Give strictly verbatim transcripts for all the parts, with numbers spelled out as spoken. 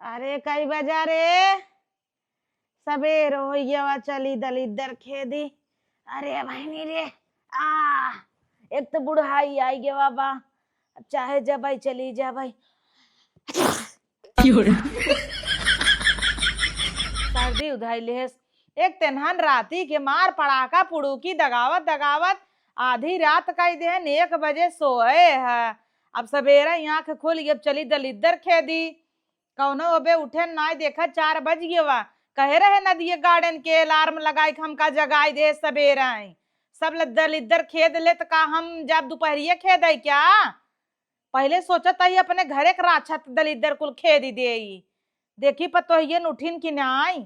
अरे, कई बजा रे? सबेर होइ गवा, चली दलिद्दर खेदी। अरे बहिनी रे, आ, एक तो बुढ़ाई आई गवा बा, अब चाहे जबै चली जबै। क्यों रे? सर्दी उधाई लेहेस। एक तेनहन राती के मार पड़ाका पुड़ुकी दगावत दगावत आधी रात कई देहन, एक बजे सोए है। अब सबेरे आँख खुल गई, अब चली दलिद्दर खेदी। कौनो अबे उठे नाई, देखा चार बज गवा। कहे रहे नदिये गार्डन के अलार्म लगाई के हमका जगाई दे सबेरे आई। सब ल-, दलिद्दर खेद ले त का हम जब दुपहरिये खेद आई क्या? पहिले सोचत आई अपने घरे के राछत दलिद्दर कुल खेदी देई। देखी पतोहियन उठिन कि नाई।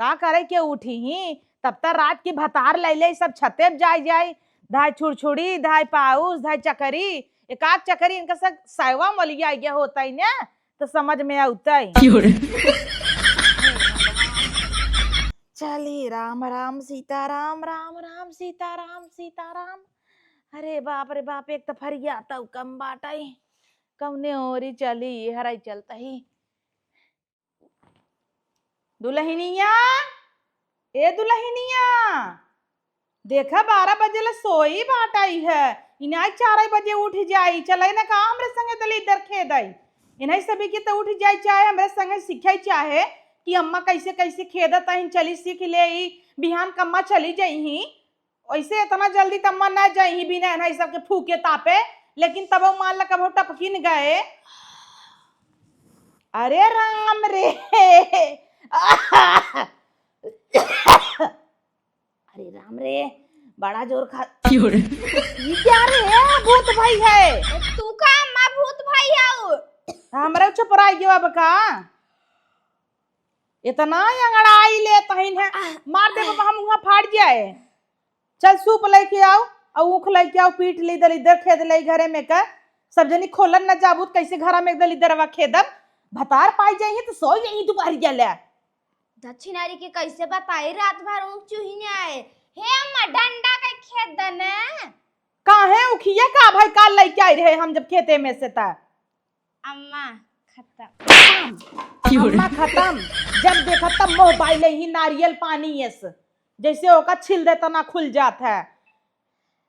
का करे के उठी ही, तब त रात की भतार लैले सब छते पे जाई जाई, धाय छुड़छुड़ी, धाय पाउस, धाय चकरी, एक आध चकरी इनका से सैवा मलिया गया होता ही ने, तो समझ में आउता ही। क्यों रे? चली राम राम सीता राम, राम राम सीता राम, सीता राम। अरे बाप रे बाप, एक तो फरिया तउ कम बाटई, कौने ओरी चली, हराई चलता ही। दुलहिनिया, ए दुलहिनिया, देखा बारह बजे ले सोई बाटई है, इनाई चार बजे उठ जाई, चले न का हमरे संगे दलिद्दर खेदई। इन्हई सभी के त उठ जाई चाहे हमरे संगे सीखे चाहे कि अम्मा कैसे कैसे खेदत अहिन, चली सीख ले ई, बिहान कम्मा चली जइही। ऐसे इतना जल्दी त अम्मा ना जइही बिना इन्हई सबके फूके तापे, लेकिन तबो मान ल कबो टपकिन गए। अरे राम रे। अरे राम रे, बड़ा जोर खा। क्यों रे? ई क्या रे, भूत भाई है? तू का अम्मा भूत भाई हऊ? हमरे चुपराई गयो अब का? इतना अंगड़ाई लेत हइन है, मार दे बाबा, हम उहाँ फाड़ जाए। चल सूप लेके आओ, और ऊख लेके आओ, पीट ली दलिद्दर खेद ले घरे में का। सब जनी खोलन न जाबू त कैसे घरा में दलिद्दरवा खेदब? भतार पाई जाइए तो सो यही दुपहरिया ले। दक्षिणारी के कैसे बताई, रात भर ऊख चुहिन आए। हे अम्मा, डंडा के खेद दने। काहे उखिया का भाई काल लेके आई रहे हम जब खेते में से ता? अम्मा, खत्म। खत्म। क्यों रे? अम्मा खत्म। जब देखा तब मोबाइल ही नारियल पानी यस, जैसे ओका छिल दे तना खुल जात है।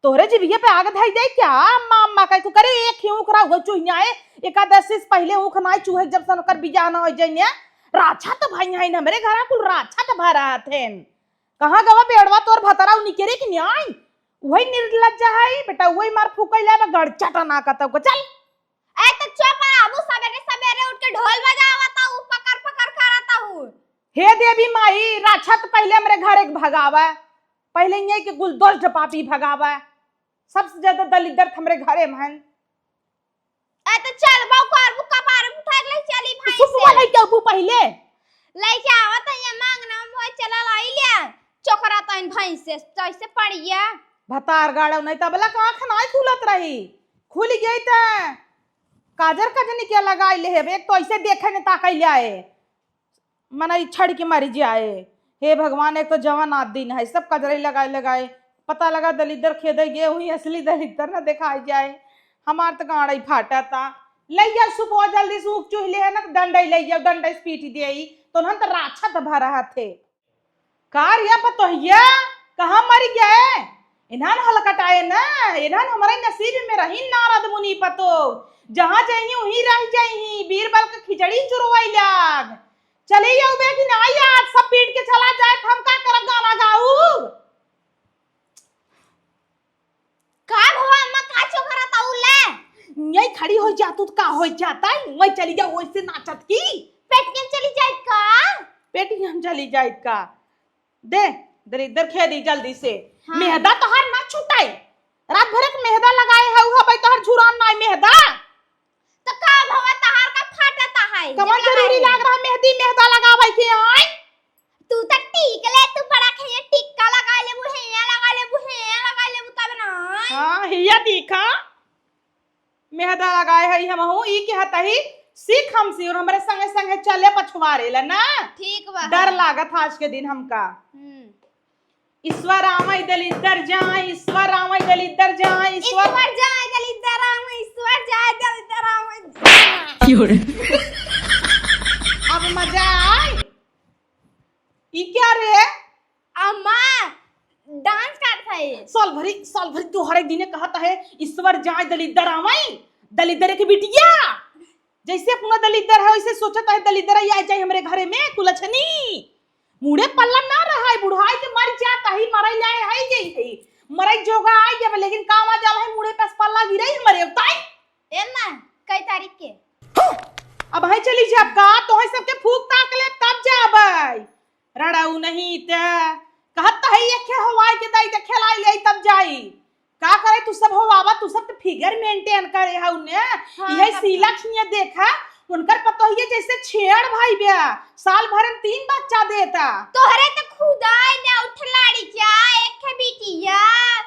तोहरे जिभिया पे आग धई दे क्या? अम्मा अम्मा कह तू करे, एक ही ऊख रहा हुआ चुहिया है। एकादशी से पहले ऊख नाई चूहे, जब सन ओकर बियाह ना हो जाइने। राछा तो भाई है हमरे घरा कुल, राछा तो भरा हथेन। कहाँ गवा बेड़वा तोर भतरा उ निकरे कि न्याय? वही निर्लज्जा है बेटा, वही मार फूकई ले बा गड़चटा ना कतौ को। चल। ए, त चुप रह, अबू सबेरे सबेरे उठ के ढोल बजावत हऊ, पकर पकर करत हऊ। हे देवी माई, राछा त पहिले हमरे घरे के भगावा, पहिले यही के गुलदोष पापी भगावा। सबसे ज्यादा दलिद्दर त हमरे घरे में हन। ए, त चल, बाऊ करबू कपार उठा के ले चली तू भाई सुपुआ से। लेके अबू पहिले। लेके आवत है ये मांगना में, मोए चला लाई ले। चोकरा तइन भैंस से, जैसे पड़िया। भतार गाड़ो नहीं तबला का आँख नाई खुलत रही। खुल गई त काजर कजनी के लगाई ले हेबे, एक तो ऐसे देखे ने ताकई ले आए। मनई छड़ के मरी जाए। हे भगवान, एक तो जवान आदमी है, सब कजरई लगाए लगाए। पता लगा दलिद्दर खेदे गए, वही असली दलिद्दर ना देखाई जाए। हमार त गाड़ई फाटा था। लइया सुपवा जल्दी से ऊख चुहि ले है ना, डंडई लइया, डंडई से पीट देई। तो उन्हन त राछा त भरा थे। का रे पतोहिया, कहाँ मरि गए? इन्हन हलकटाए ना, इन्हन हमरे नसीब में रही नारद मुनि पतो। जहाँ जइहीं वहीं रह जइहीं, बीरबल के खिचड़ी चुरवई लाग। चली जाऊ बे कि नाई, आज सब पीट के चला जाए, त हम का करब गाना गाऊ? का भवा अम्मा, का चोकरा ताऊ ले? यही खड़ी हो जा तू, का हो जाता है? वही चली जाओ, वैसे नाचत की। पेट के चली जाए का? पेट के हम चली जाए का? दे, दलिद्दर खेदी जल्दी से। हाँ। मेहदा तोहार ना छुटाई। रात भर एक मेहदा लगाए है, उहा भाई तोहार झुरान ना मेहदा। त का भवा तोहार का फाटता है? कमन जरूरी लाग रहा मेहदी, मेहदा लगावे के आई? तू त टीक ले, तू बड़ा खेये टिक्का लगा लेबू, हेया लगा लेबू, हेया लगा लेबू, तब ना। हाँ, हिया देखा, मेहदा लगाए है हमहू, ई के हतही सीख हमसे और हमरे संगे संगे चले पछुआरे ला ना। ठीक बा। डर लागत आज के दिन हमका। हम्म। ईश्वर आवै दलिद्दर जाए, ईश्वर आवै दलिद्दर जाए, ईश्वर ईश्वर जाए दलिद्दर आवै, ईश्वर जाए दलिद्दर आवै। क्यों रे? साल भरी, साल भरी त्योहार के दिने कहत है, "ईश्वर जाए दलिद्दर आवै, दलिद्दर के बिटिया।" जैसे अपना दलिद्दर है, वैसे सोचत है, "दलिद्दर आ जाए हमरे घरे में, कुलछनी।" मुड़े पल्ला ना रहा है, बुढ़ाई के मर जात है, मरई लाए है, जे है, मरई जोगा आइ जाबे, लेकिन काम आ जाला है, मुड़े पे से पल्ला गिरई हमरे उताई। ए माँ, कई तारीख के? अब है चली जाब का, तोहई सबके फूक ताक लेब तब जाबै। रड़ऊ नहीं ते, कहत त है एखे हवाई के दाई देखे लाई ले तब जाई। का करे तू सब हवावा, तू सब त figure maintain करे हऊ ने। हाँ, इहे तब शीला का। खिया देखा, उनकर पतोहिए जैसे छेड़ भाई बे, साल भर में तीन बच्चा देता। तोहरे त खुदाई ने उठ लाड़ी क्या, एखे बिटिया।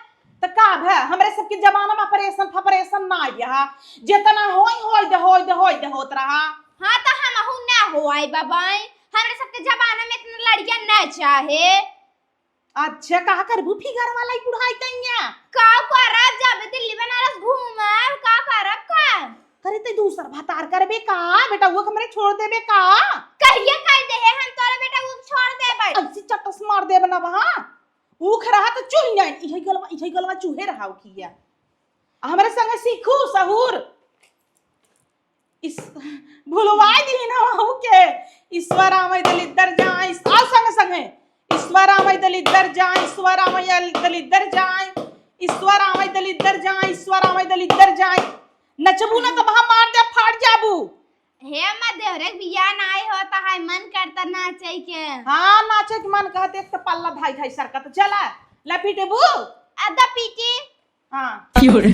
त का भे, हमरे सबके जमाना में operation फपरेशन ना आया। जितना होई, होई दे, होई दे, होई दे होत रहा। हाँ, त हमहू ना होई बाबाई। हमरे सबके जमाना में इतना लड़िया ना चाहे। अच्छा, का करबू figure वाला ही बुढ़ाई तैया? का करब, जाबे दिल्ली बनारस घूमब, का करब का? करे ते दूसर भतार करबे का? बेटा, वो हमरे छोड़ देबे का? कहिए कह दे है, हम तोरे बेटा वो छोड़ देबे। ऐसी चटस मार देबे ना वहाँ। ऊख रहा त चुहि नहीं, इहे गलवा, इहे गलवा चुहे रहा उखिया। आ हमरे संगे सीखू सहूर। इस, भुलवाई दी ना वहू के। ईश्वर आवै दलिद्दर जाए, इस, आ संग संगे। ईश्वर आवै दलिद्दर जाए, ईश्वर आवै दलिद्दर जाए, ईश्वर आवै दलिद्दर जाए, ईश्वर आवै दलिद्दर जाए। नचबू ना त वहाँ मार दे, फाड़ जाबू। हे अम्मा, देवरे के बियाह नाई होता है, मन करता नाचे के। हाँ, नाचे के मन कहत, एक त पल्ला धाई धाई सरकत, चला, ला पीटेबू? अदा पीटी। हाँ। क्यों रे?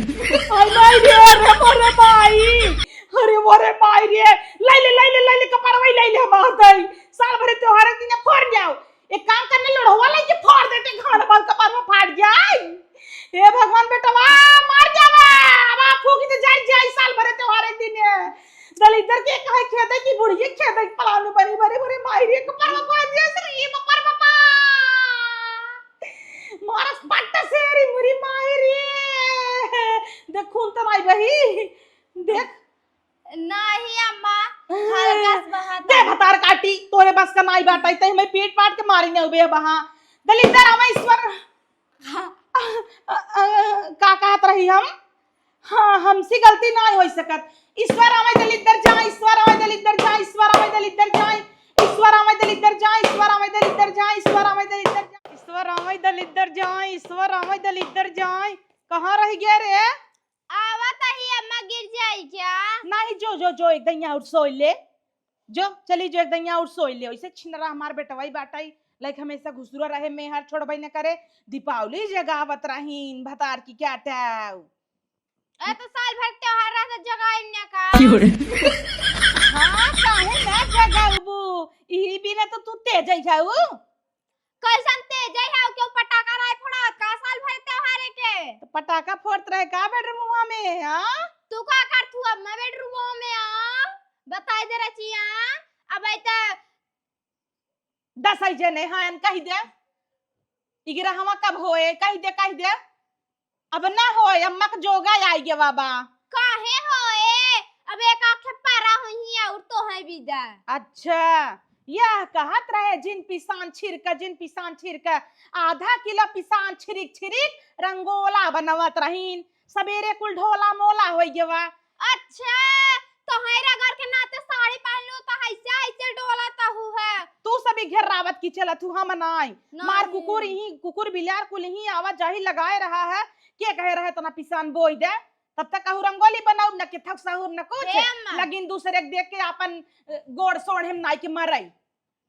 हाय माई रे, अरे मोरे माई, अरे मोरे माई रे, लाई ले, लाई ले, लाई ले, कपड़वा लाई ले, हम आवत है, साल भरे त्योहार के दिन फोड़ जाओ, एक काम करने, लोढ़वा लेके फोड़ देते, घान बाल कपार में फाट जाए। हे भगवान बेटवा, मर जावा। अब आप फूकी तो जाई, जाई साल भरे त्योहार एक दिन है। दलिद्दर के कहे खेदे की बुढ़िए खेदे की पलानु बनी बनी बनी माई रे, कपार में फाट जाए सर, ये कपार में पा। मारस पट्ट से री मुरी माई रे। देख खून तो माई बही। देख। नाही अम्मा, हल्का से बहाता दे है। भतार काटी, तोरे बस का नाई बाटा, तै हमें पीट पाट के मारी न उबे बहा। दलिद्दर आवा ईश्वर। हाँ। अ, अ, अ, का कहत रही हम? हाँ, हमसे गलती नाई होई सकत। ईश्वर आवा दलिद्दर जाए, ईश्वर आवा दलिद्दर जाए, ईश्वर आवा दलिद्दर जाए, ईश्वर आवा दलिद्दर जाए, ईश्वर आवा दलिद्दर जाए, ईश्वर आवा दलिद्दर जाए, ईश्वर आवा दलिद्दर जाए, ईश्वर आवा दलिद्दर जाए। कहाँ रह गया रे? आवत ही अम्मा, गिर जाई क्या? नाही, जो, जो, जो, एक दइया और सोई ले। जो, चली जो, एक दइया और सोई ले। ओइसे छिनरा हमार बेटवाई बाटाई, लाइक हमेशा घुसुरा रहे, मेहर छोड़बई न करे। दीपावली जगावत रहीन, भतार की क्या टाव। ए, तो साल भर त्योहार रहता, जगाई न का? क्यों रे? हाँ, काहे ना जगाउबू? इही बिना तो तू तेज ही खाऊ। कैसन तेज है, केहू पटाखा नाई फोड़त का साल भर त्योहारे के? तो पटाखा फोड़त रहे का बेडरूमवा में, हाँ? तू का करत हू अम्मा बेडरूमवा में, आ? बताई दे रचिया, अब आई त दस आई जने, हाँ, एन कही दे। इगरा हवा कब होए, कही दे, कही दे। अब ना होए, अम्मा के जोगा आई गवा बा। काहे होए? अब एक आंखे पारा हुई और तो है विदा। अच्छा, यह कहत रहे जिन पिसान छिरका, जिन पिसान छिरका, आधा किलो पिसान छिरिक छिरिक रंगोला बनवत रहीन। सबेरे कुल ढोला मोला होई गवा। अच्छा, तोहरा घर के नाते साड़ी पहन लो तो ऐसे ऐसे डोला तहू है। तू सभी घेरावत की चलत हू, हम नाई। नाई। मार कुकुर इही, कुकुर बिलार कुल इही आवाजाही लगाए रहा है। के कहे रहे तना पिसान बोई दे, तब तक कहू रंगोली बनाऊ, न के थक सहूर, न कुछ। हे अम्मा। लगिन दूसरे के देख के आपन, अ, गोड़ सोढ़े में नाई के मरई।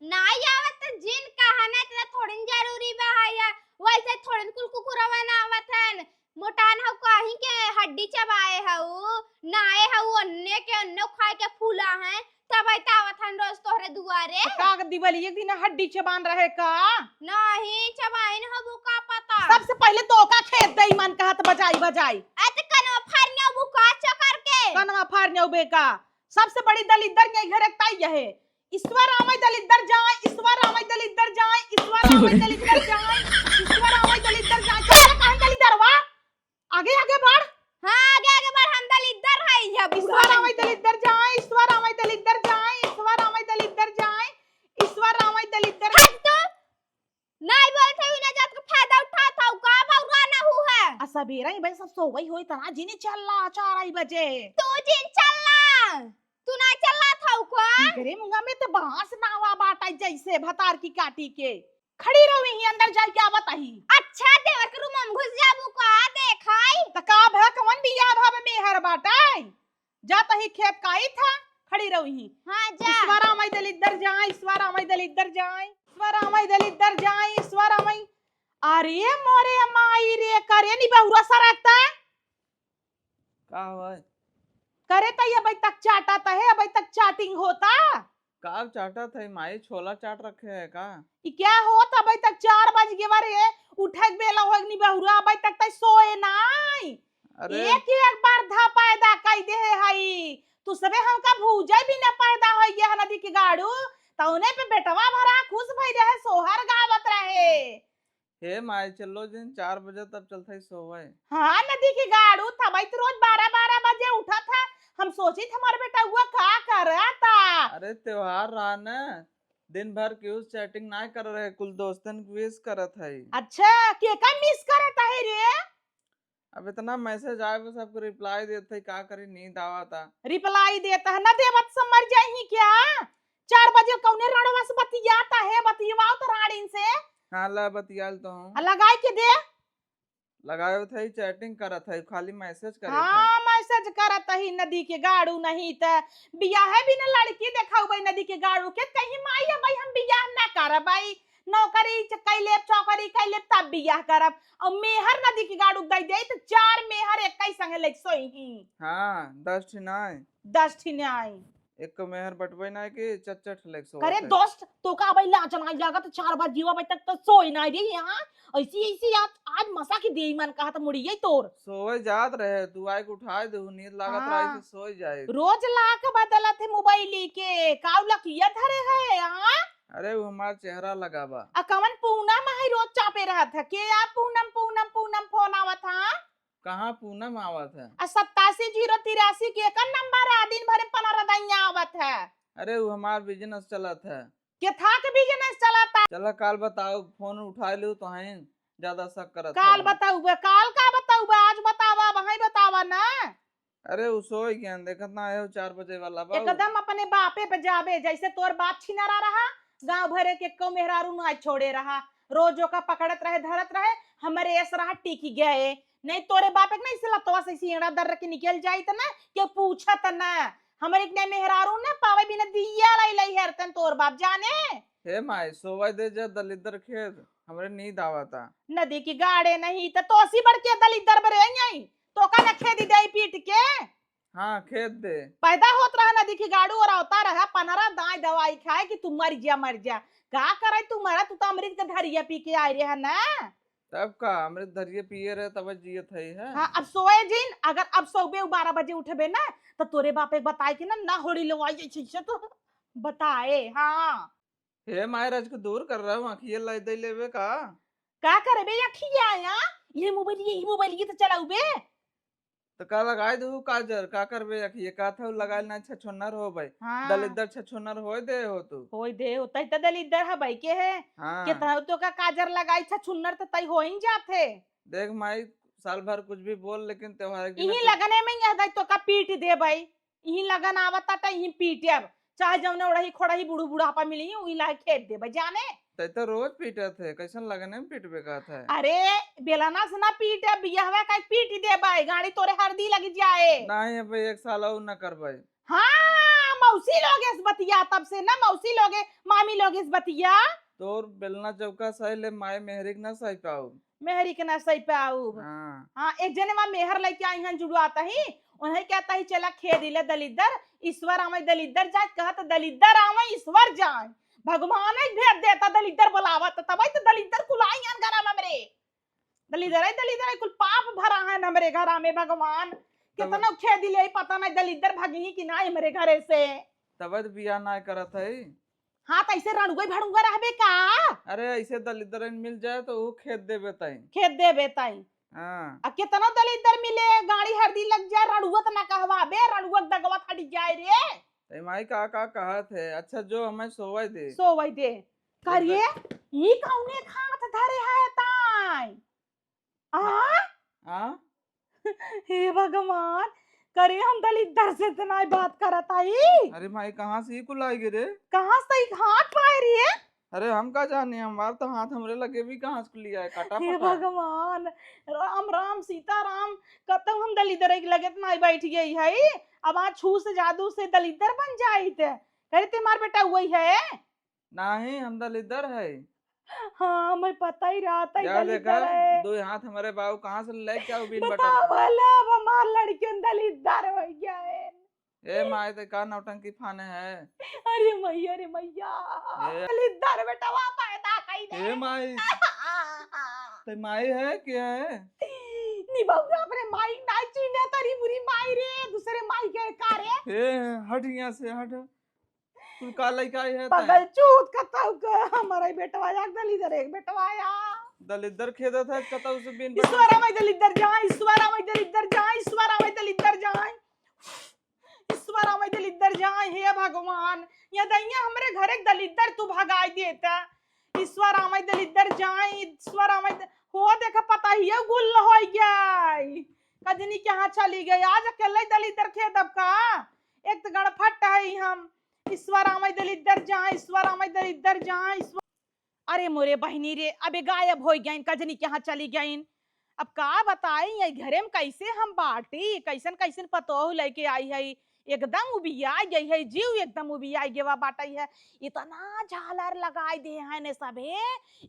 नाई आवत त जिन कहा ना, इतना थोड़िन जरूरी बा है या, वैसे थोड़िन कुल कुकुरवा ना आवत हन। मोटान हऊ कहीं के हड्डी चबाए हऊ, नाए हऊ अन्ने के अन्नो खाए के फूला है, तब आई त आवत हन रोज तोहरे दुआरे। तो का दिवाली एक दिन हड्डी चबान रहे का? नहीं, चबाइन हबू का पता। सबसे पहले तो का खेत दई मन कहत बजाई बजाई। ए त कनवा फारने हबू का चकर के? कनवा फारने हबे का? सबसे बड़ी दलिद्दर के घर एक ताई है। ईश्वर आवै दलिद्दर जाए, ईश्वर आवै दलिद्दर जाए, ईश्वर आवै दलिद्दर जाए, ईश्वर आवै दलिद्दर जाए। चल, कहाँ दलिद्दर वा? आगे, आगे बढ़। हाँ, आगे, आगे बढ़, हम दलिद्दर है, ये ईश्वर आवै दलिद्दर जाए, ईश्वर आवै दलिद्दर जाए, ईश्वर आवै दलिद्दर जाए, ईश्वर आवै दलिद्दर। हट तो। नाई बोलत हई, ना जात के फायदा उठात हऊ, का बउरा ना हू, बेरा ही भाई सब सो गई होई, तना जिनी चल ला चार आई बजे। तू जिन चल ला, तू ना चल ला था को। करे मुंगा में तो बांस नावा बाटा जैसे भतार की काटी के। खड़ी रहो ही, अंदर जाई क्या बताई। अच्छा, देवर के रूम में घुस जाबू का, देखाई। त का भा कवन बियाह भा में मेहर बाटाई? जा तही खेत काई था, खड़ी रहो ही। हाँ, जा। ईश्वरा माई दलिद्दर जाए, ईश्वरा माई दलिद्दर जाए, ईश्वरा माई दलिद्दर जाए, ईश्वरा माई। अरे मोरे माई रे, करे नी बहुरा सरकता। का हुआ है? करे त ये अबे तक चाटा त है, अबे तक चाटिंग होता। का चाटा था माई, छोला चाट रखे है का? ई क्या होत, अबे तक चार बज गए बारे, उठे के बेला होए नी बहुरा, अबे तक तै सोए नाई। अरे। एक एक बार धा पैदा कई दे है हई। तू सबे हमका भूजे भी न पैदा होई गया है नदी के गाड़ू, तौने पे बेटवा भरा खुश भई रहे, सोहर गावत रहे। हे माई, चलो जिन चार बजे तब चलत ही सोवे। हाँ, नदी के गाड़ू था भाई, तू रोज बारह बारह बजे उठत है। हम सोचित हमार बेटा हुआ का करता। अरे त्योहार रहा न, दिन भर केहू से chatting ना कर रहे, कुल दोस्तन के wish करत है। अच्छा, के का miss करत है रे? अब इतना message आए, बस सबको reply देत है, का करी, नींद आवता। Reply देत है, न देवत से मर जाई क्या? चार बजे कौने रणवा से बतियाता है, बतियाओ तो राड़ीन से। हाँ, ला बतियाल तो हूँ। आ, लगाई के दे। लगाए थे, chatting करत है, खाली message करे हाँ, थे। Message करत ही नदी के गाड़ू नहीं त बियाह बिना लड़की देखाऊ भाई नदी के गाड़ू के कहीं माई अब हम बियाह ना करब भाई, नौकरी च-, कैले चौकरी कैले तब बियाह करब। और मेहर नदी के गाड़ू दई दे त चार मेहर एक ही संगे ले सोई ही। हाँ, दस ठिन आए। दस ठिन आए। एक मेहर बटबे ना कि चट चट लेके सोवत करे है। दोस्त, तो का भाई लाज नाई लागत, चार बजे जीवा बजे तक तो सोई नाई रही यहाँ। ऐसी, ऐसी आज, आज मसा की देई मन कहा तो मुड़िये तोर। सोए जात रहे, तू आए के उठाए दे, नींद लागत रहा, हाँ। ऐसे सोए जाए। रोज लाक बदलत है मोबाइल के, काऊ लकिया धरे है, हाँ? अरे वो हमार चेहरा लगावा। आ कवन पूनम है रोज चापे रहत है, के आ पूनम, पूनम, पूनम फोन आवत है? कहाँ पूनम आवत है? आ सत्तासी जीरो तिरासी के एकर नंबर है, दिन भर में पनरह दैया आवत है। अरे, उ हमार business चलत है। केथा के business चलत है? चला, काल बताओ, फोन उठा लू तो हैं, ज्यादा शक करत काल हो। बताऊ बे, काल का बताऊ बे, आज बतावा, वहीं बतावा ना। अरे, उ सोए गयन, देखत ना है, उ चार बजे वाला बा। एकदम अपने बापे पे जाबे, जैसे तोर बाप छिनरा रहा, गाँव भरे के एको मेहरारू ना छोड़े रहा। रोज ओका पकड़त रहे, धरत रहे, हमरे एस रहा टिक गए। नहीं तोरे बाप एक ना इसे लतवा से इसे एड़ा दर्र के निकल जाइत ना, के पूछत ना। हमरे एक ने मेहरारू ना पावे बिना दिया लाई लाई हेरतन तोर बाप जाने। हे माई, सोवे दे जा दलिद्दर खेत, हमरे नींद आवता। नदी की गाड़े नहीं त तोसी बढ़ के दलिद्दर बरे आई, तो का ना खेदी दे पीट के। हाँ, खेत दे। पैदा होत रहा नदी के गाड़ू और आवता रहा पनरा दाई दवाई खाए कि तू मर जा, मर जा। का करे तू मरा, तू तो अमृत के धरिया पी के आए रहे ना। तब का, अमृत धरिया पिए रहे तब जियत है, है? हाँ, अब सोए जिन, अगर अब सोबे उ बारह बजे उठबे ना, तो तोरे बाप एक बताए कि ना, ना होड़ी लवाई ऐसे, ऐसे तो बताए, हाँ। हे माय राज के दूर कर रहा हूँ, आँखिए लाई दे लेबे का? का करबे आँखिया या? ये मोबाइल, ये मोबाइल ये तो चलाउबे। तो का लगाए दू काजर, का करबे आँखिए? का था लगाए ना छछोनर हो भाई। हाँ। दलिद्दर छछोनर होए दे हो तू। होए दे हो, तई त दलिद्दर है भाई के है। हाँ। कितना तो का काजर लगाई छछुन्नर त तई हो ही जात है। देख माई, साल भर कुछ भी बोल, लेकिन त्योहार के दिन इही तो लगने में यह दाई तो का पीट दे भाई। इही लगन आवत ता, इही पीटे अब। चाहे जौने ओढ़ही खोड़ही बूढ़ू बुढ़ापा मिली, उही लाए खेद देबे, जाने? तै तो रोज पीटत है, कैसन लगने में पीटबे कहत है? अरे, बेलना से ना पीटे, बियहवा का पीट देबे, गाड़ी तोरे हरदी लग जाए। नहीं, अब एक साल और ना करबे। हाँ, मौसी लोगे से बतिया, तब से ना मौसी लोगे, मामी लोगे से बतिया। तोर बेलना चौका सही ले, माय मेहरी के ना सही पाऊ। मेहरी के ना सही पाऊ। हाँ। हाँ, एक जने वहाँ मेहर लेके आई हैं जुड़वाता ही, उन्हें कहता ही चला खेदी ले दलिद्दर, ईश्वर आवे दलिद्दर जाए, कहत दलिद्दर आवे ईश्वर जाए। भगवान ही भेद देता दलिद्दर बुलावत, तब ही तो दलिद्दर कुल आई हैं घरा में मेरे। दलिद्दर है, दलिद्दर है, कुल पाप भरा है हमरे घरा में भगवान। तब कितना खेदी ले पता नहीं दलिद्दर भगी कि ना हमरे घरे से। तब तो बियाह ना करत है। हाँ, त ऐसे रणुआ भड़ुआ रहबे का? अरे, ऐसे दलिद्दरन मिल जाए तो ऊ खेद देबे ताई। खेद देबे ताई। हाँ। आ केतना दलिद्दर मिले, गाड़ी हरदी लग जाए, रणुआ त ना कहवाबे, रणुआ के दगवा हट जाए रे। ते माई का, का कहत है? अच्छा, जो हमें सोवे दे। सोवे दे। करिए, ई कौने हाथ धरे है ताई? आ? हाँ? हे भगवान, करे हम दलिद्दर से इतना बात करत आई। अरे माई, कहाँ से ई कुल आइ गए रे? कहाँ से ई हाथ पाए रही है? अरे हम का जाने, हमार तो हाथ हमरे लगे भी कहाँ से लिया है, काटा हे फटा। भगवान, राम राम सीता राम, कतौ हम दलिद्दर के लगे तो नाई बैठ गई है। अब आज छू से जादू से दलिद्दर बन जाइत। करे ते मार बेटा वही है। नाही, हम दलिद्दर है। हाँ, मैं पता ही रहा था, या दलिद्दर देखा, है। दो हाथ हमारे बाबू कहाँ से लेके आओ बिन बटन? बताओ भला, अब हमार लड़कियन दलिद्दर हो गया है। ए माई, ते का नौटंकी फाने है? अरे मैया रे मैया, ए। दलिद्दर बेटवा पैदा कई दे। ए माई, ते माई है क्या है? नी बाबू, अपने माई ना चीने, तरी बुरी माई रे, दूसरे माई के का रे? ए, हट यहाँ से, हट। तू का लइका है ते? पगल चूत कतौ के, हमारा ही बेटवा या दलिद्दर एक बेटवा या। दलिद्दर खेदत है कतौ से बिन बटन। ईश्वरा माई दलिद्दर जाए, ईश्वरा माई दलिद्दर जाए, ईश्वरा माई दलिद्दर जाए। ईश्वर आवे दलिद्दर जाए, हे भगवान, ये दैया हमरे घरे के दलिद्दर तू भगाई देता। ईश्वर आवे दलिद्दर जाए, ईश्वर आवे द-, हो देखा पता ही है गुल हो गई। कजनी के यहाँ चली गई, आज अकेले दलिद्दर खेदब का? एक तो गणफट है हम। ईश्वर आवे दलिद्दर जाए, ईश्वर आवे दलिद्दर जाए, ईश्वर अरे मोरे बहिनी रे, अबे गायब होइ गइन, कजनी के यहाँ चली गइन। अब का बताई, ये घरे में कैसे हम बाटी, कैसन कैसन पतोह लइके आई है, एकदम उबियाइ गई है, जीव एकदम उबियाइ गेवा बाटइ है। इतना झालर लगाइ दे हैं ने सभे,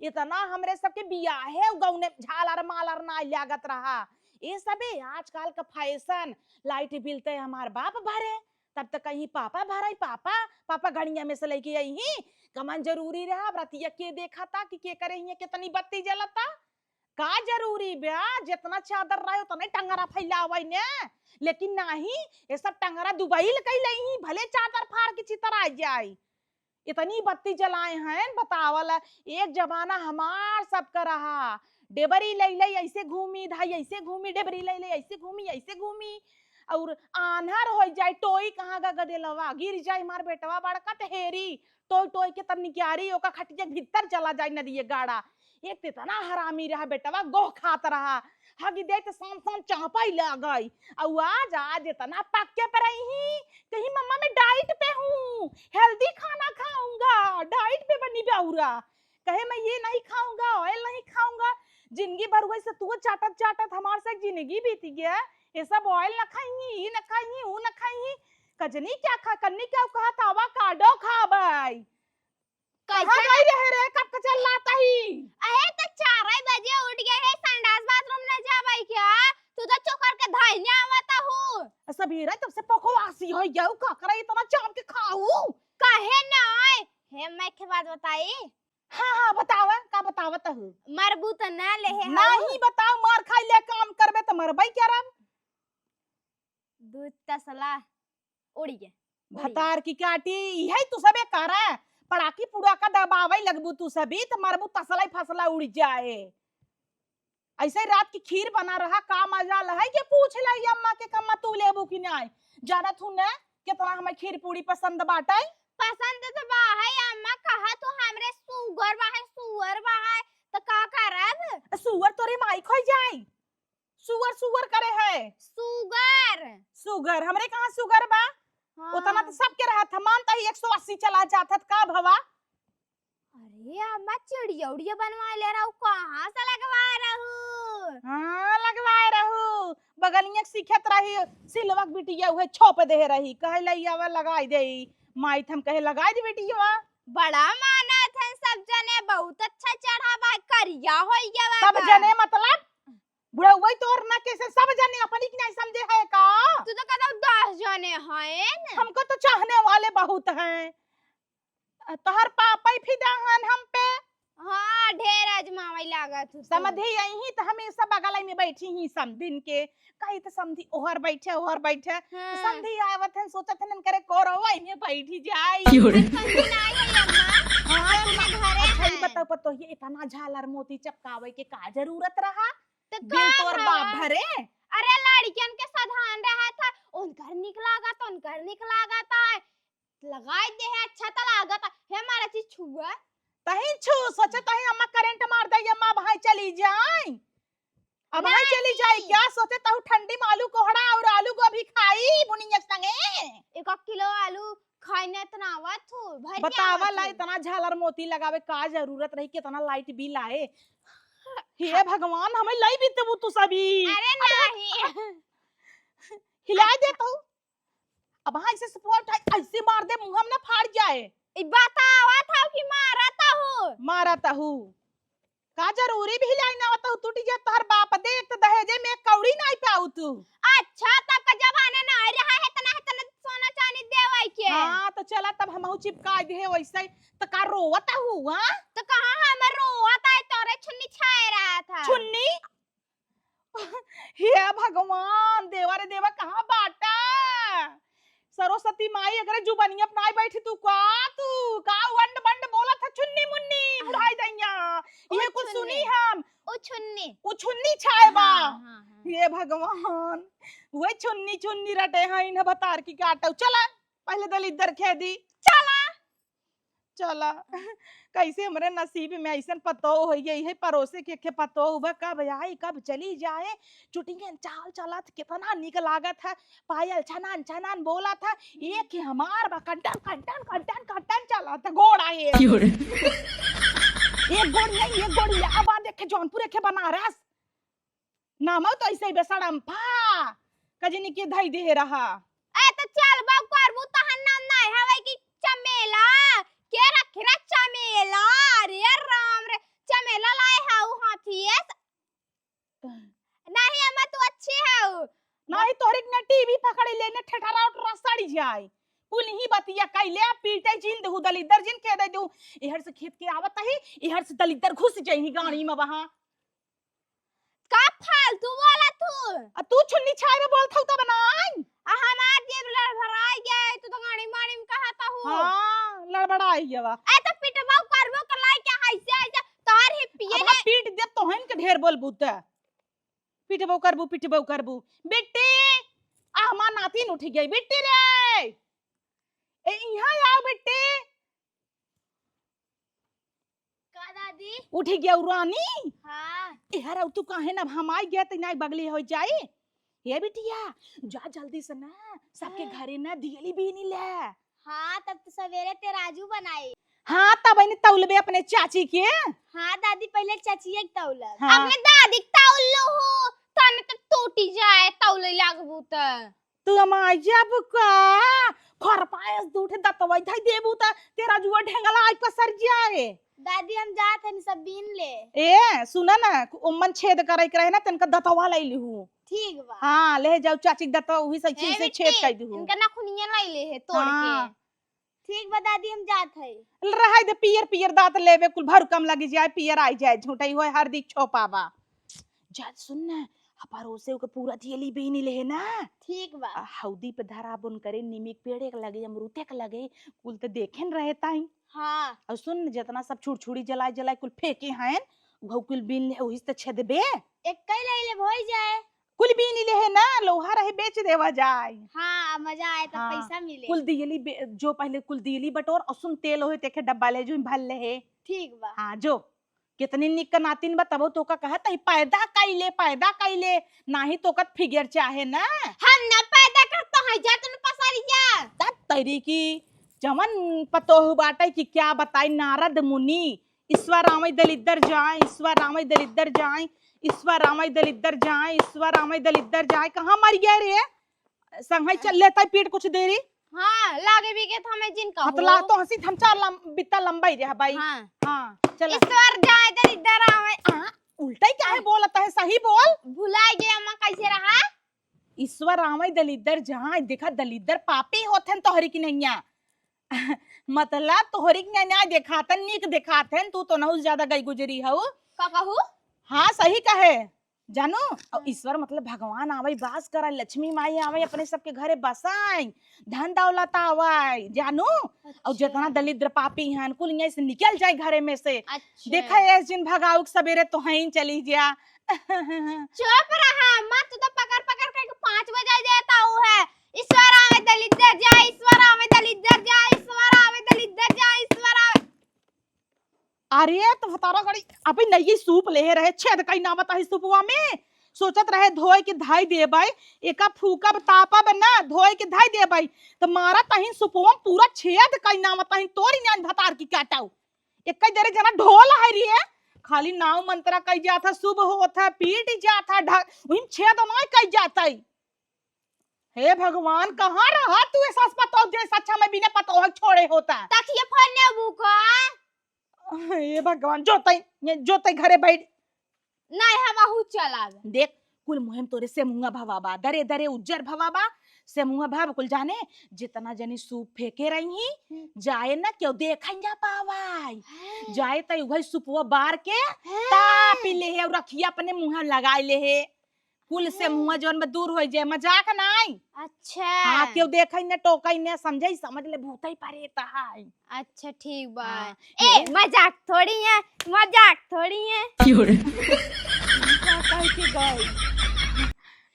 इतना हमरे सबके बियाहे गौने झालर मालर नाइ लागत रहा। ये सभे आजकल का fashion, light bill ते हमार बाप भरे, तब त कहीं पापा भराई, पापा, पापा गड़िया में से लइके अइहीं। कमन जरूरी रहा, अब रतिया के देखा था कि के करे हियाँ कितनी बत्ती जलता? का जरूरी बा? जितना चादर रहे उतने टंगरा फैलावइ ने, लेकिन नाही, ये सब टंगरा दुबइल कइ लइहीं, भले चादर फाड़ के चितराइ जाई। इतनी बत्ती जलाए हैं, बतावल। एक जमाना हमार सबका रहा, डेबरी लइ लइ ऐसे घूमी, धाई ऐसे घूमी, डेबरी लइ लइ ऐसे घूमी, ऐसे घूमी, और आन्हर होइ जाए, टोई कहाँ गा गदेलवा, गिर जाए हमार बेटवा बड़का त हेरी, टोई टोई के तब निकियारी, ओका खटिया के भीतर चला जाए नदिये गाड़ा। एक त इतना हरामी रहा बेटवा, गोह खात रहा, हगी दे त सान सान चापइ लागइ। अउ आज, आज इतना पक्के पर अइहीं, कहीं मम्मा मैं diet पे हूँ, healthy खाना खाऊंगा, diet पे बनी बेहुरा। कहे मैं ये नहीं खाऊंगा, oil नहीं खाऊंगा। जिंदगी भर वही सतुआ चाटत चाटत हमार से जिंदगी बीत गया। ये सब oil न खाइहीं, ई न खाइहीं, ऊ न खाइहीं। कजनी क्या खा, कन्नी क्या कहा था, avocado खाबइ। कैसे? कहाँ गई रहे रे, कब का चिल्लात ही? अहे, त चार बजे उठ गए है, संडास bathroom न जाबइ क्या? तू तो चोकर के धाई न आवत हूँ। सबेरे तब से पकवासी होइ गया, का करे इतना चाप के खाऊ? कहे नाइ? हे, मैं के बात बताई? हाँ, हाँ, बतावा, का बतावत हूँ? मरबू त ना लेहे हऊ। नाही बताओ, मार खाई ले काम करबे त मरबइ क्या रब? दूध तसला उड़ गया, उड़ गया। भतार की काटी, इहइ तू सबे करा। पड़ाकी पुड़ाका दबावइ लगबू तू सभी, त मरबू तसला ही फसला उड़ जाए। ऐसे ही रात की खीर बना रहा, का मजाल है, ये पूछ ले अम्मा के, कम्मा तू लेबू कि नाहीं? जानत हूँ न, कितना हमें खीर पूड़ी पसंद बाटइ। पसंद त बा है अम्मा, कहा तू हमरे sugar बा है, sugar बा है, त का करब? Sugar तोरे माई खोई जाई, sugar, sugar करे है। Sugar। Sugar, हमरे कहाँ sugar बा? हाँ। उतना त सबके रहत है, मानता ही एक सौ अस्सी चला जात है, का भवा? अरे अम्मा, चिड़िया उड़िया बनवाए ले रहू, कहाँ से लगवाए रहू? हाँ, लगवाए रहू, बगलिया के सीखत रही, सिलवा के बिटिया उहे छोप दे रही, कहे लइयावा लगाई देई, माई त हम कहे लगाई दे बिटिया। बड़ा मानत हन सब जने, बहुत अच्छा चढ़ा बा, करिया होइ गया बा सब का? जने मतलब? बुढ़उवइ तोर ना कैसे सब जने अपनी की नहीं समझे है का? तू तो कहता दस जने हैं न। हमको तो चाहने वाले बहुत हैं। तोहर पापा ही फिदा हन हम पे। हाँ, ढेर आजमावइ लागत हो तू। समधी अइहीं त हमेशा बगल में बैठी ही समधिन के। कही त समधी ओहर बैठे, ओहर बैठे। हाँ। समधी आवत हन, सोचत हन करे कोरवइ में बैठी जाई। क्यों रे? समधी ना आई है अम्मा। हाँ, समधी तू ना, घरे अच्छा, ई हैं। बताओ, पतोहिए इतना झालर मोती चपकावइ के का जरूरत रहा? त बिन का तोर बाप भवा? भरे? अरे, लड़कियन के साधान रहा था, उनकर निक लागत, उनकर निक लागत है। लगाई दे है, अच्छा त लागत है। हे मारा चीज छुआ। तहीं छू, सोचे तहीं अम्मा करंट मार दे, अम्मा भाई चली जाए। अब हम चली जाई क्या? सोचे तहु ठंडी में आलू कोहड़ा और आलू गोभी खाई बुनिया संगे। एक किलो आलू खाई ना इतना आवत हो, भर के बतावा आवत ला, हो। इतना झालर मोती लगावे का जरूरत रही, कितना लाइट बिल आए। हे भगवान, हमें लाई भी तू, तू सभी। अरे नहीं। हिलाई दे तू। अब हाँ, ऐसे सपोर्ट है, ऐसे मार दे, मुंह में ना फाड़ जाए। ई बतावा था कि मारा था हो। मारा था हो। का जरूरी भी हिलाई ना आवत हो, टूटी जाए तोहर बाप दे, एक तो दहेजे में एक कौड़ी नाई पाऊ तू। अच्छा, तब का जमाना ना रहा है, इतना, इतना सोना चांदी देवाई के। हाँ, तो चला तब हमहू चिपकाई दे वैसे ही। तो का रोवत हू, हाँ? तो कहाँ हम रोवत है, तोरे छुन्नी छाए रहा था। छुन्नी? हे भगवान, देवा रे देवा, कहाँ बाटा? सरस्वती माई, अगरे जुबानी अपनाई बैठी तू का, तू का वंड बंड बोलत है, छुन्नी मुन्नी, बुढ़ाई दैया। ये कुछ सुनी हम। उ छुन्नी। उ छुन्नी छाए बा। हाँ, हाँ, हाँ। हे भगवान, वही छुन्नी, छुन्नी रटे हैं, इन्हें बतार की काटो। चला, पहले दलिद्दर खेदी। चला। चला। कैसे हमरे नसीब में ऐसन पतोह होइ गई है, परोसे के, के पतोह बा, कब आई, कब चली जाए। चुटियन चाल चलत, कितना निक लागत है, पायल छनान छनान बोलत है। एक ही हमार बा, कंटन, कंटन, कंटन, कंटन चलत है, गोड़ आए। क्यों रे? एक गोड़ नहीं, एक गोड़ यहाँ बा, देखे जौनपुर, देखे बनारस। नामौ तो ऐसे ही बेसड़म फा, कजनी के धई दे रहा। ए, तो चल बा करबू, तहन नाम नहीं हवे कि चमेला, के रखे रे चमेला, रे राम रे, चमेला लाए हऊ हाथी है। नहीं, अम्मा, तू अच्छी हऊ। नहीं, तोहरे के ना टीवी पकड़े ले, ना ठेठरा उठरा सड़ी जाए। कुल ही बतिया कैले, पीटे जिन देहू, दलिद्दर जिन के दे देहू। इहर से खेत के आवत ही, इहर से दलिद्दर घुस जाई गाड़ी में वहाँ। का फालतू बोला तू? आ तू छुन्नी छाए में बोलत हऊ तब नाई। आ हमार जेब लड़बड़ाई गया है, तू तो गाड़ी माड़ी में कहा था हूँ। हाँ, लड़बड़ाई गया बा। ए, तो पिटबो करबो कलाई के, ऐसे, ऐसे, तोहर ही पिए अब ले। पीट दे तोहन के ढेर बोलबू त। पिटबो करबू, पिटबो करबू। बिट्टी, आ हमार नातिन उठ गई। बिट्टी रे, ए, यहाँ आओ बिट्टी। का दादी? उठ गया रानी? हाँ। ए, हर तू काहे ना, हम आई गया त ना बगली हो जाई। ए बिटिया, जा जल्दी से ना, सबके हाँ। घरे ना दियली बीनी ले। हाँ, तब तो सवेरे तेराजू बनाई। हाँ, तब इन्हें तौलबे अपने चाची के। हाँ दादी, पहले चाचिया के तौलब। हाँ। अपने दादी के तौल लो हो, तने तो टूटी जाए, तौले लागबू त। तू हम आई जाबू का? खर पायस दू ठे दतवई धई देबू त तेराजुआ ढेंगला आई पसर जाए। दादी, हम जात हन सब बीन ले। ए, सुना ना, ओमन छेद करे के रहे ना, तनका दतवा लाई लिहू। ठीक बा। हाँ, ले जाऊ चाची के दतवा, उही से ए, छील से छेद बिट्टी, कर दिहू। इनका नखुनिया लाई ले है तोड़ के। हाँ। ठीक बा दादी, हम जात हई। रहाई दे, पियर पियर दांत लेबे, कुल भर कम लगी जाए, पियर आई जाए, झूठई होए, हरदी छोपा बा। जा सुन ना, आ परोसे ओके पूरा दियली बीनी ले है ना। ठीक बा। आ हौदी पे धरा बुन करे, नीमी के पेड़े के लगे, अमरूते के लगे, कुल त देखेन रहे ताई। हाँ। और सुन, जितना सब छुड़छुड़ी जलाए जलाए कुल फेंके हैं, उहौ कुल बीन ले, उही से छेदबे। एक कई ले ले होई जाए। कुल बीन ले है ना, लोहा रहे बेच देवा जाए। हाँ, मजा आए तब हाँ, पैसा मिले। कुल दियली बे-, जो पहले कुल दियली बटोर और सुन तेल होए तेखे डब्बा ले जो भर ले है। ठीक बा। हाँ, जो कितनी निक नातिन बा, तबो तोका कहत ही पैदा कइले, पैदा कइले, नाही तोकत फिगर चाहे ना। हम ना पैदा करता है, जा तू पसारी जा। तब तैरी की जवन पतोह बाटे कि क्या बताई, नारद मुनि, ईश्वर आवै दलिद्दर जाए, ईश्वर आवै दलिद्दर जाए, ईश्वर आवै दलिद्दर जाए, ईश्वर आवै दलिद्दर जाए। कहाँ मर गया रे? संघई चल लेता पीट कुछ देरी। हाँ, लागे भी के थमे जिन कहू। हतला तो हंसी थमचा लम-, बित्ता लंबा ही रहा भाई। हाँ। हाँ, चला। ईश्वर जाए दलिद्दर आवै। हाँ, उल्टा ही काहे बोलता है, सही बोल। भुलाए गए अम्मा कैसे रहा? ईश्वर आवै दलिद्दर जाए, देखा दलिद्दर पापी होथन तोहरी की नैया। मतलब तोहरी के ना देखातन, नीक देखातन, तू तो नहुस ज्यादा गई गुजरी हऊ। का कहू? हाँ, सही कहे। जानू, और हाँ। ईश्वर मतलब भगवान आवै, बास करै, लक्ष्मी माई आवै, अपने सबके घरे बसाई, धन दौलत आवै, जानू। और अच्छा। जितना दलिद्र पापी हैं, कुल यहाँ से निकल जाए घरे में से। अच्छा। देखा, ये जिन भगाऊ के सबेरे तो हैं चली जा। चुप रहा, मत तो पकड़ पकड़ के पाँच बजे देता हूँ है। ईश्वर आवै दलिद्दर जा, ईश्वर आवै दलिद्दर जा, ईश्वर आवै दलिद्दर जा, ईश्वर आवै। अरे, तो बतारा गड़ी, अभी नई सूप ले रहे, छेद कई ना बताई सूपवा में। सोचत रहे धोए के धई देबै, एका फूकब तापब ना, धोए के धई देबै। त मारा तहिन सुपवम पूरा छेद कई नाम तहिन तोरी नान भतार की काटाऊ। एक कई देरे जना ढोल है रे, खाली नाव मंत्रा कई जात है, शुभ होत है, पीट जात है, ढ-, उहिम छेद नाय कई जात है। हे भगवान, कहाँ रहा तू? ए सास पतोह जैसा अच्छा मैं बिना पतोह छोड़े होता। तकिया फोड़ने अबू का? हे भगवान, जो तई, ये जो तई घरे बैठ। नहीं, हम आहू चलावे। देख, कुल मुहिम तोरे से मुंगा भवा बा, दरे दरे उज्जर भवा बा, से मुंगा भवा कुल जाने, जितना जनी सूप फेंके रही ही, हम्म। जाए ना क्यों देखन जा पावाई। हैं? जाए तई उहई सुपवा बार के, हैं? तापी ले हे और रखिया अपने मुंह लगाई ले हे। कुल से मुंह जौन बा दूर होइ जाए, मजाक नाई। अच्छा। हाँ, केहू देखई न, टोकई न, समझई, समझ ले भूतई परेत है। अच्छा, ठीक बा। हाँ, ए, ये मजाक थोड़ी है, मजाक थोड़ी है। क्यों रे? का कह के गई?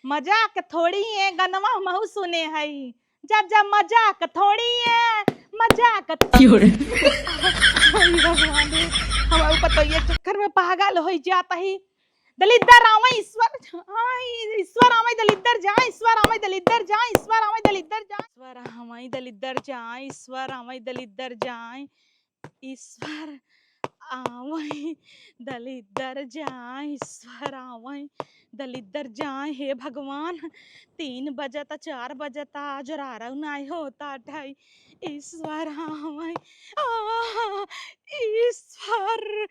मजाक थोड़ी है, गनवा महू सुने हई। जा, जा, मजाक थोड़ी है, मजाक थो- क्यों रे? अरे भगवान रे, हमारे ऊपर तो ये चक्कर में पागल होइ जात ही। दलिद्दर आवै ईश्वर, आय ईश्वर आवै दलिद्दर जाय, ईश्वर आवै दलिद्दर जाय, ईश्वर आवै दलिद्दर जाय। ईश्वर आवै दलिद्दर जाय, ईश्वर आवै दलिद्दर जाय, ईश्वर आवै दलिद्दर जाय, ईश्वर आवै दलिद्दर जाय। हे भगवान, तीन बजता, चार बजता, आज रारौ नाय होता ठाई। ईश्वर आवै, आ, ईश्वर,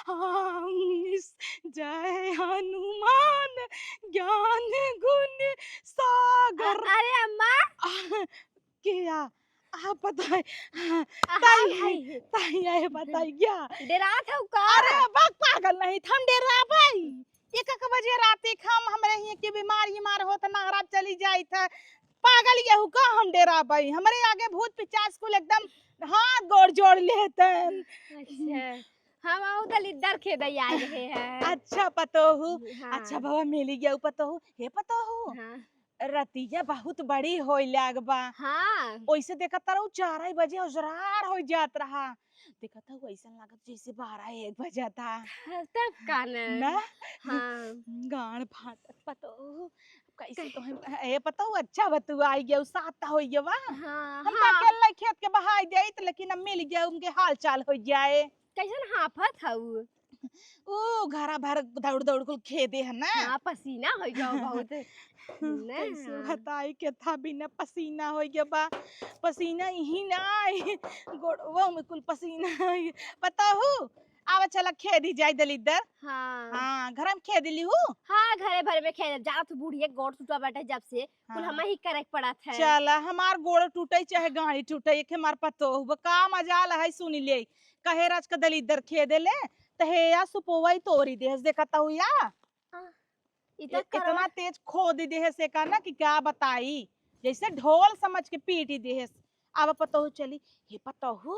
आ, ईश-, जय हनुमान ज्ञान गुण सागर। अ-, अरे अम्मा। आ, क्या? आप बताए। हाँ, हाँ, ताई, भाई। ताई, आए बताई क्या? डेरात हौ का? अरे, बक पागल नहीं, हम डेराबै। एक, एक बजे राती क हम, हमरे हियाँ के बीमार, बीमार होत नहरा चली जाइत है। पागल यहू का हम डेराबै? हमरे आगे भूत पिचास कुल एकदम हाथ गोड़ जोड़ लेत हैं। अच्छा, हम आऊ दलिद्दर खेदे आए रहे हैं। अच्छा पतोहू, हाँ। अच्छा बाबा मिली गया पतोहू। हे पतोहू, हाँ। रतिया बहुत बड़ी होई लाग बा। हाँ। ओइसे देखत तारू चार बजे उजरार होइ जात रहा। देखत हऊ, अइसन लागत जैसे बारह एक बजत ह। तब का न? ना? हाँ। गाँड़ फाटत पतोहू। कैसे कह- तोहे, ए पतोहू, अच्छा बा तू आई गयू, साथ त होइ गवा। हाँ, हम हाँ। अकेले खेत के बहाई देइत, लेकिन अब मिल गया, उनके हाल चाल होइ जाए। कैसन हाफत हऊ? ऊ घरा भर दौड़ दौड़ कुल खेदे है ना। हाँ, पसीना होइ गवा बहुत। ना। कैसे बताई के था बिना पसीना होइ गवा बा। पसीना ही ना आई, गोड़वा में कुल पसीना आई। पतोहू, आवा चला खेदी जाई दलिद्दर। हाँ। हाँ, घर में खेदी लिहू। हाँ, घरे भर में खेद, जात बुढ़िया गोड़ टूटा बाटे जब से, कुल हाँ। हमा ही करे के पड़त है। चला, हमार गोड़ टूटे चाहे गाड़ी टूटे, एक हमार पतोहू बा, का मजाल है सुनी ले। कहे राज का दलिद्दर खेदे ले, त हे या सुपोवा ही तोरी देहस, देखत हऊ या। आ, ई त ए-, करवा- इतना तेज खोद देहस एका ना कि का बताई, जैसे ढोल समझ के पीटी देहस। अब पतोहू चली, हे पतोहू,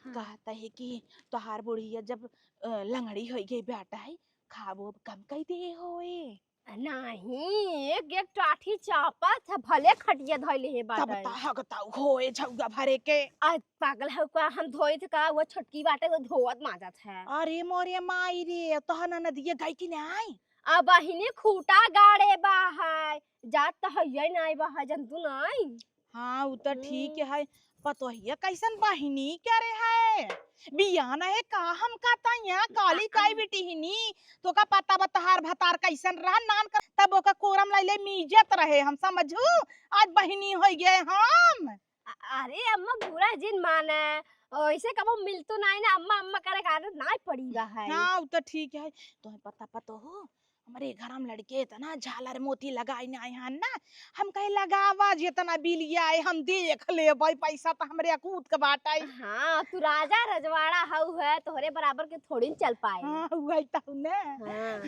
हाँ। कहत है कि तोहार बुढ़िया जब, अ, लंगड़ी होइ गई बाटइ, खाबो अब कम कइ देहे होए। नाहीं, एक एक टाठी चापत है, भले खटिया धइले हे तब बाटइ। त हगताऊ होए झउआ भरे के। आ, पागल हऊ का, हम धोइत का, वो छोटकी बाटइ, वो धोवत माजत है। अरे मोरे माई रे, तोहर ननदिया गई कि नाई? आ बहिनी खूटा गाड़े बा है, जात त हइये नाई बा है, जन तू नाई। हाँ, उ त ठीक हम्म। है। पतोहिया कैसन बहिनी करे है? बियान है का हमका त यहाँ काली आ, आ। काई बिटिहिनी? तोका पता बा तहार भतार कैसन रहा? नान कर तब ओका कोरम लइले मीजत रहे, हम समझू? आज बहिनी होइ गए हम। अ-, अरे अम्मा, बुरा जिन माने, ओइसे कबो मिलतू नाई ना, अम्मा, अम्मा करे के आदत नाई पड़ी बा है। हाँ, उ त ठीक है। तोहे पता, पतोहू, हमरे घर में लड़के इतना झालर मोती लगाई नाई हन ना, हम कहे लगावा, जितना बिल आए हम देख लेबै, पैसा त हमरे अकूत के बाटइ। हाँ, तू राजा रजवाड़ा हऊ है, तोहरे बराबर के थोड़ी न चल पाए। हाँ, उहइ त हऊ ना। हाँ।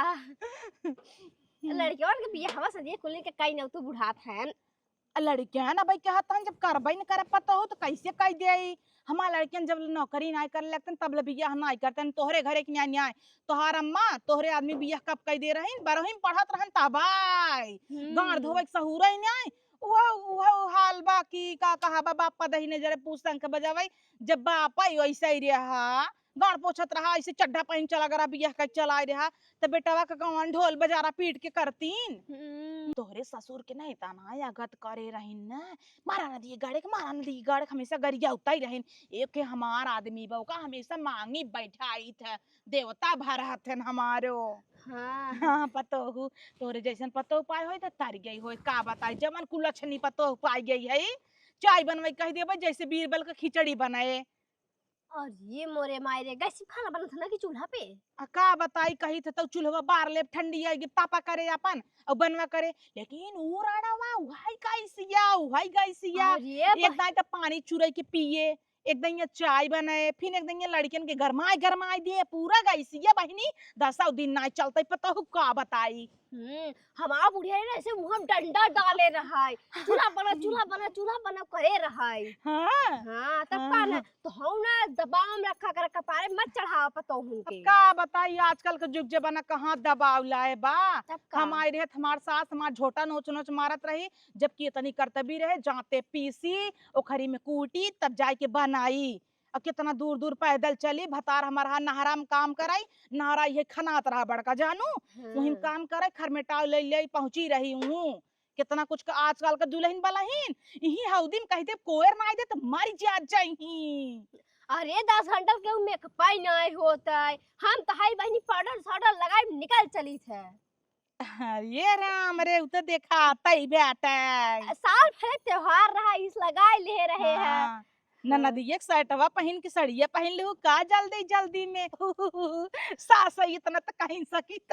आह, लड़कियन के बियाहवा सदिया कुल के कई नौतू बुढ़ात हैं। आ लड़कियन अबइ कहत हन, जब करबइ न करब पतोहू, त कैसे कइ देई? हमार लड़कियन जब ले नौकरी नाई करे लगतन, तब ले बियाह नाई करतन। तोहरे घरे के न्याय, न्याय। तोहार अम्मा, तोहरे आदमी बियाह कब कइ दे रहिन? बारहवीं में पढ़त रहन तब आए। हम्म। गाँड़ धोवे के सहूरइ नाई। उहो, उहो हाल बा कि का कहा बा, बाप पदही ने जरे पूछ संग के बजावइ। जब बाप आई वैसे ही रहा, गाड़ पोछत रहा, ऐसे चड्ढा पहिन चला गरा बियाह कर चलाए रहा, त बेटवा का कौन ढोल बजारा पीट के करतीन? हम्म। तोहरे ससुर के नहीं तना आगत करे रहिन न, मारा न दिए गाड़े के, मारा न दिए गाड़े के, हमेशा गरिया उताई रहिन। एक के हमार आदमी बा, ओका हमेशा मांगी बैठाई थे, देवता भर हथन हमारो। हाँ। हाँ, पतोहू, तोहरे जैसन पतोहू पाए होई त तर गई होई, का बताई, जमन कुलछनी पतोहू पाई गई है, चाय बनवाई कह देबे, जैसे बीरबल के खिचड़ी बनाए। अरे मोरे माई रे, गैस पर खाना बनत है ना कि चूल्हा पे? आ का बताई, कही थे तो चूल्हा बार ले, ठंडी आई, तापा करे अपन और बनवा करे, लेकिन ऊ राड़वा उहाई गैसिया, उहाई गैसिया। अरे एक बा- दाई तो पानी चुरई के पिए, एक दिन ये चाय बनाए, फिर एक दिन ये लड़कियन के गरमाए गरमाए दिए, पूरा गैसिया बहिनी, दसौ दिन ना चलते, पतोहू का बताई। हम्म, हमार बुढ़िया ना ऐसे मुंह में डंडा डाले रहाई, "चूल्हा बना, चूल्हा बना, चूल्हा बना" करे रहाई। हाँ। हाँ, तब हाँ, का ना, हाँ। तो हऊ ना दबाव में रखा कर, कपारे मत चढ़ावा पतोहुन अब के। का बताई, आजकल के जुग जमाना कहाँ दबाव लाए बा। तब का? हम आई रहे, हमार सास हमार झोटा नोच नोच मारत रही, जबकि इतनी करतबी रहे, जाते पीसी, ओखरी में कूटी, तब जाए के बनाई। अब कितना दूर दूर पैदल चली, भतार हमार हा नहरा में काम कराई, नहरा ये खनात रहा बड़का जानू, वहीं हाँ। काम करे, खरमेटाव ले ले पहुंची रही हूँ। कितना कुछ का आजकल का दुल्हन बलहिन, इही हौदी में कह दे कोयर ना दे तो मर जा जाही। अरे दस घंटा के मेकअप ही नहीं होता है, हम तो हाई बहनी पाउडर साउडर लगाई निकल चली थे। अरे राम रे, उ तो देखातई बाटे। साल भरे त्योहार रहा, इस लगाए ले रहे हैं। हाँ। हाँ। ननदिया के सेटवा पहिन के सड़िया पहिन लू का जल्दी जल्दी में? सास इतना तो कहीं सकी त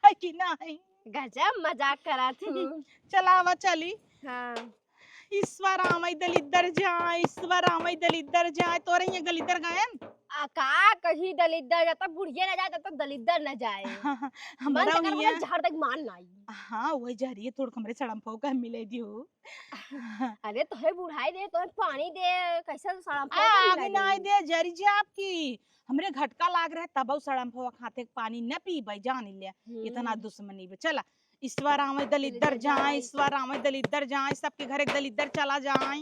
है कि नहीं? गजब मजाक करा तू। चलावा चली। हाँ। ईश्वर आवै दलिद्दर जाए, ईश्वर आवै दलिद्दर जाए। तोरे ये दलिद्दर गायन? आ, का कही दलिद्दर, जब तक बुढ़िया ना जाए, तब तक दलिद्दर ना जाए। हमरा मन तो कर हिया बोला, झाड़ तक मान ना आई। हाँ, वही जहरिए तोड़ के हमरे सड़म्फो का मिले दियो। अरे, तोहे बुढ़ाई दे, तोहे पानी दे, कैसे सड़म्फो का आग मिले ना दी? दे, जरी जाब की। हमरे घटका लाग रहे, तब सड़म्फो खाते पानी न पीबे, जान ले। हम्म। इतना दुश्मनी बे। चला, ईश्वर आवै दलिद्दर जाए, ईश्वर आवै दलिद्दर जाए, सबके घर एक दलिद्दर चला जाए।